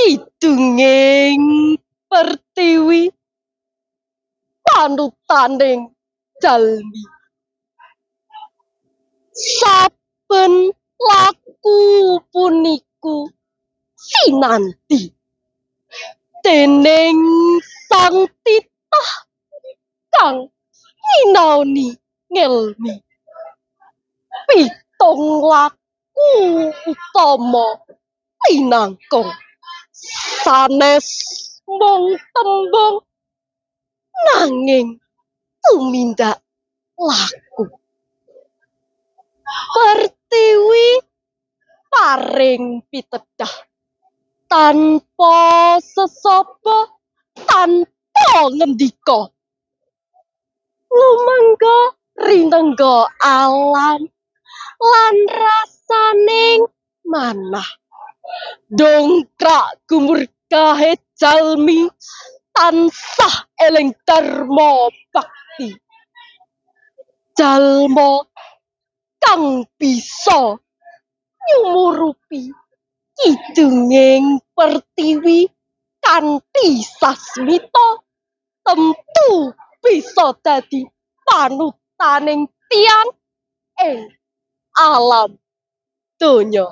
Kidunging Pertiwi panutaning jalmi. Saben laku puniku sinandi dening Sang Titah kang nyinaoni ngelmi. Pitung laku utama linangkung sanes mung tembung nanging tumindak laku. Pertiwi paring pitedah tanpa sesaba, tanpa ngendika. Lumangga rinengga alam lan rasaning manah. Dongkrak gumurgahe jalmi tansah eling dharma bakti. Jalma kang bisa nyumurupi kidunging Pertiwi kanthi sasmita tentu bisa dadi panutaning tiyang ing alam donya.